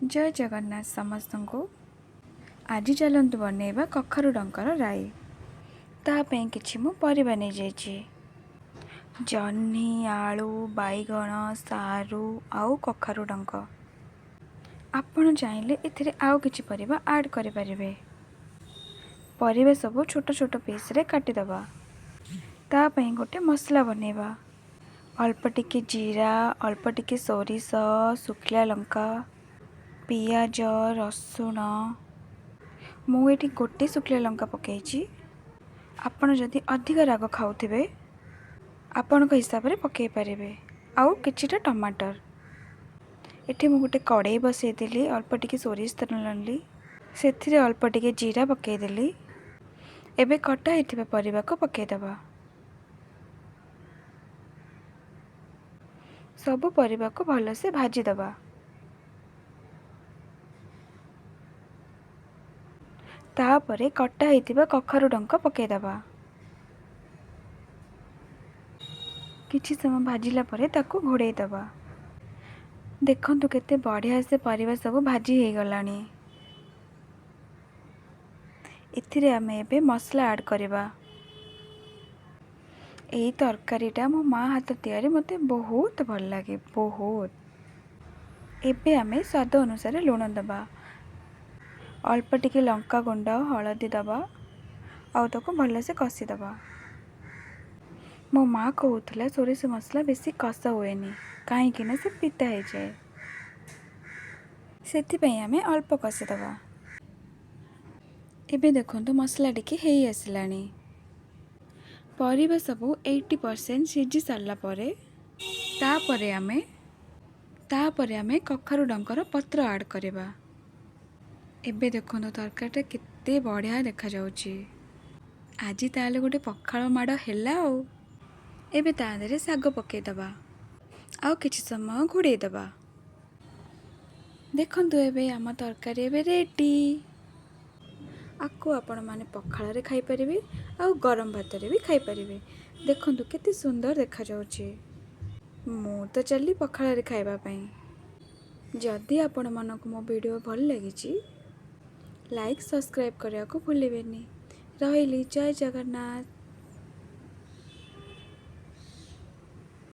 ଜୟ ଜଗନ୍ନାଥ ସମସ୍ତଙ୍କୁ। ଆଜି ଚାଲନ୍ତୁ ବନେଇବା କଖାରୁ ଡଙ୍କର ରାଇ। ତା ପାଇଁ କିଛି ମୁଁ ପରିବା ନେଇଯାଇଛି: ଜହ୍ନି, ଆଳୁ, ବାଇଗଣ, ସାରୁ ଆଉ କଖାରୁ ଡଙ୍କ। ଆପଣ ଚାହିଁଲେ ଏଥିରେ ଆଉ କିଛି ପରିବା ଆଡ଼୍ କରିପାରିବେ। ପରିବା ସବୁ ଛୋଟ ଛୋଟ ପିସ୍ରେ କାଟିଦେବା। ତା ପାଇଁ ଗୋଟେ ମସଲା ବନେଇବା। ଅଳ୍ପ ଟିକେ ଜିରା, ଅଳ୍ପ ଟିକେ ସୋରିଷ, ଶୁଖିଲା ଲଙ୍କା, ପିଆଜ, ରସୁଣ। ମୁଁ ଏଠି ଗୋଟେ ଶୁଖିଲା ଲଙ୍କା ପକାଇଛି। ଆପଣ ଯଦି ଅଧିକ ରାଗ ଖାଉଥିବେ, ଆପଣଙ୍କ ହିସାବରେ ପକାଇ ପାରିବେ। ଆଉ କିଛିଟା ଟମାଟର। ଏଠି ମୁଁ ଗୋଟେ କଡ଼େଇ ବସାଇଦେଲି। ଅଳ୍ପ ଟିକେ ସୋରିଷ ତେଲ ନେଲି, ସେଥିରେ ଅଳ୍ପ ଟିକେ ଜିରା ପକାଇଦେଲି। ଏବେ କଟା ହେଇଥିବା ପରିବାକୁ ପକାଇଦେବା। ସବୁ ପରିବାକୁ ଭଲସେ ଭାଜିଦେବା। ତାପରେ କଟା ହେଇଥିବା କଖାରୁ ଡଙ୍କ ପକାଇଦେବା। କିଛି ସମୟ ଭାଜିଲା ପରେ ତାକୁ ଘୋଡ଼େଇ ଦେବା। ଦେଖନ୍ତୁ, କେତେ ବଢ଼ିଆ ସେ ପରିବା ସବୁ ଭାଜି ହେଇଗଲାଣି। ଏଥିରେ ଆମେ ଏବେ ମସଲା ଆଡ଼୍ କରିବା। ଏଇ ତରକାରୀଟା ମୋ ମା ହାତ ତିଆରି, ମୋତେ ବହୁତ ଭଲ ଲାଗେ, ବହୁତ। ଏବେ ଆମେ ସ୍ୱାଦ ଅନୁସାରେ ଲୁଣ ଦେବା, ଅଳ୍ପ ଟିକେ ଲଙ୍କା ଗୁଣ୍ଡ, ହଳଦୀ ଦେବା ଆଉ ତାକୁ ଭଲସେ କଷିଦେବା। ମୋ ମା କହୁଥିଲା, ସୋରିଷ ମସଲା ବେଶୀ କଷା ହୁଏନି, କାହିଁକି ନା ସେ ପିତା ହେଇଯାଏ। ସେଥିପାଇଁ ଆମେ ଅଳ୍ପ କଷିଦେବା। ଏବେ ଦେଖନ୍ତୁ, ମସଲା ଟିକେ ହେଇ ଆସିଲାଣି। ପରିବା ସବୁ 80% ସିଝି ସାରିଲା ପରେ ତାପରେ ଆମେ କଖାରୁ ଡଙ୍କର ପତ୍ର ଆଡ଼୍ କରିବା। ଏବେ ଦେଖନ୍ତୁ, ତରକାରୀଟା କେତେ ବଢ଼ିଆ ଦେଖାଯାଉଛି। ଆଜି ତାହେଲେ ଗୋଟେ ପଖାଳ ମାଡ଼ ହେଲା ଆଉ। ଏବେ ତା ଦେହରେ ଶାଗ ପକାଇଦେବା ଆଉ କିଛି ସମୟ ଘୋଡ଼େଇ ଦେବା। ଦେଖନ୍ତୁ, ଏବେ ଆମ ତରକାରୀ ଏବେ ରେଡ଼ି। ଆକୁ ଆପଣମାନେ ପଖାଳରେ ଖାଇପାରିବେ ଆଉ ଗରମ ଭାତରେ ବି ଖାଇପାରିବେ। ଦେଖନ୍ତୁ, କେତେ ସୁନ୍ଦର ଦେଖାଯାଉଛି। ମୁଁ ତ ଚାଲିଲି ପଖାଳରେ ଖାଇବା ପାଇଁ। ଯଦି ଆପଣମାନଙ୍କୁ ମୋ ଭିଡ଼ିଓ ଭଲ ଲାଗିଛି, ଲାଇକ୍, ସବସ୍କ୍ରାଇବ୍ କରିବାକୁ ଭୁଲିବେନି। ରହିଲି, ଜୟ ଜଗନ୍ନାଥ।